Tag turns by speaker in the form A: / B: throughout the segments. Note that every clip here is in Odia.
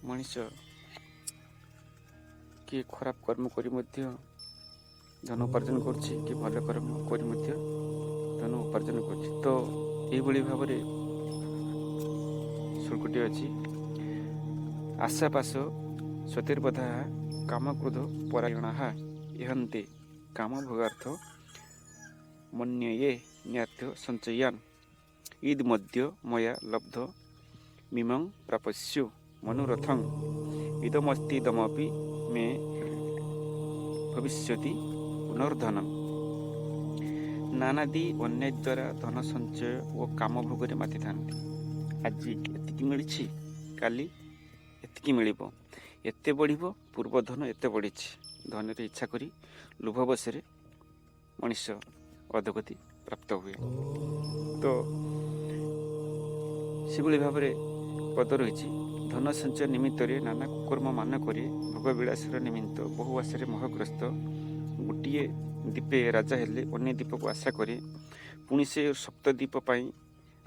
A: ମଣିଷ କିଏ ଖରାପ କର୍ମ କରି ମଧ୍ୟ ଧନ ଉପାର୍ଜନ କରୁଛି, କି ଭଲ କର୍ମ କରି ମଧ୍ୟ ଧନ ଉପାର୍ଜନ କରୁଛି। ତ ଏଇଭଳି ଭାବରେ ଶ୍ଳୋକଟି ଅଛି। ଆଶାପାଶ ସତୀର୍ବଧା କାମକ୍ରୋଧ ପରାୟଣା ଇହନ୍ତେ କାମ ଭୋଗାର୍ଥ ମନ୍ୟୟେ ନ୍ୟାର୍ଥ ସଞ୍ଚୟାନ୍ ଇଦମଦ୍ୟ ମୟା ଲବ୍ଧ ମିମଂ ପ୍ରାପସ୍ୟୁ ମନୋରଥଂ ଇଦମସ୍ତିଦମପି ମେ ଭବିଷ୍ୟତି ପୁନର୍ଧନଂ। ନାନାଦି ଅନ୍ୟାୟ ଦ୍ୱାରା ଧନ ସଞ୍ଚୟ ଓ କାମ ଭୋଗରେ ମାତିଥାନ୍ତି। ଆଜି ଏତିକି ମିଳିଛି, କାଲି ଏତିକି ମିଳିବ, ଏତେ ବଢ଼ିବ, ପୂର୍ବ ଧନ ଏତେ ବଢ଼ିଛି। ଧନରେ ଇଚ୍ଛା କରି ଲୋଭ ବଶରେ ମଣିଷ ଅଧୋଗତି ପ୍ରାପ୍ତ ହୁଏ। ତ ସେଭଳି ଭାବରେ ପଦ ରହିଛି। ଧନ ସଞ୍ଚୟ ନିମିତ୍ତରେ ନାନା କୁକର୍ମ ମାନ କରି ଭୋଗ ବିଳାସର ନିମିତ୍ତ ବହୁ ଆଶାରେ ମୋହଗ୍ରସ୍ତ। ଗୋଟିଏ ଦ୍ୱୀପେ ରାଜା ହେଲେ ଅନ୍ୟ ଦ୍ୱୀପକୁ ଆଶା କରେ। ପୁଣି ସେ ସପ୍ତଦ୍ୱୀପ ପାଇଁ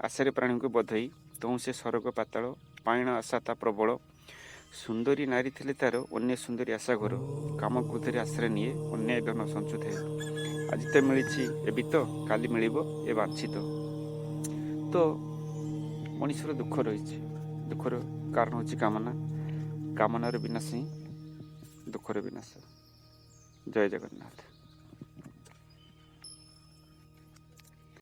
A: ଆଶାରେ ପ୍ରାଣୀଙ୍କୁ ବଧଇ। ତହୁଁ ସେ ସରଗ ପାତାଳ ପାଇଣ ଆଶା ତା ପ୍ରବଳ। ସୁନ୍ଦରୀ ନାରୀ ଥିଲେ ତାର ଅନ୍ୟ ସୁନ୍ଦରୀ ଆଶା ଘୋର। କାମ କ୍ରୋଧରେ ଆଶ୍ରୟ ନିଏ, ଅନ୍ୟାୟ ଧନ ସଞ୍ଚୁଥାଏ। ଆଜି ତ ମିଳିଛି ଏ ବିତ୍ତ, କାଲି ମିଳିବ ଏ ବାଞ୍ଛିତ। ତ ମଣିଷର ଦୁଃଖ ରହିଛି। ଦୁଃଖର କାରଣ ହେଉଛି କାମନା। କାମନାର ବିନାଶ ହିଁ ଦୁଃଖର ବିନାଶ। ଜୟ ଜଗନ୍ନାଥ।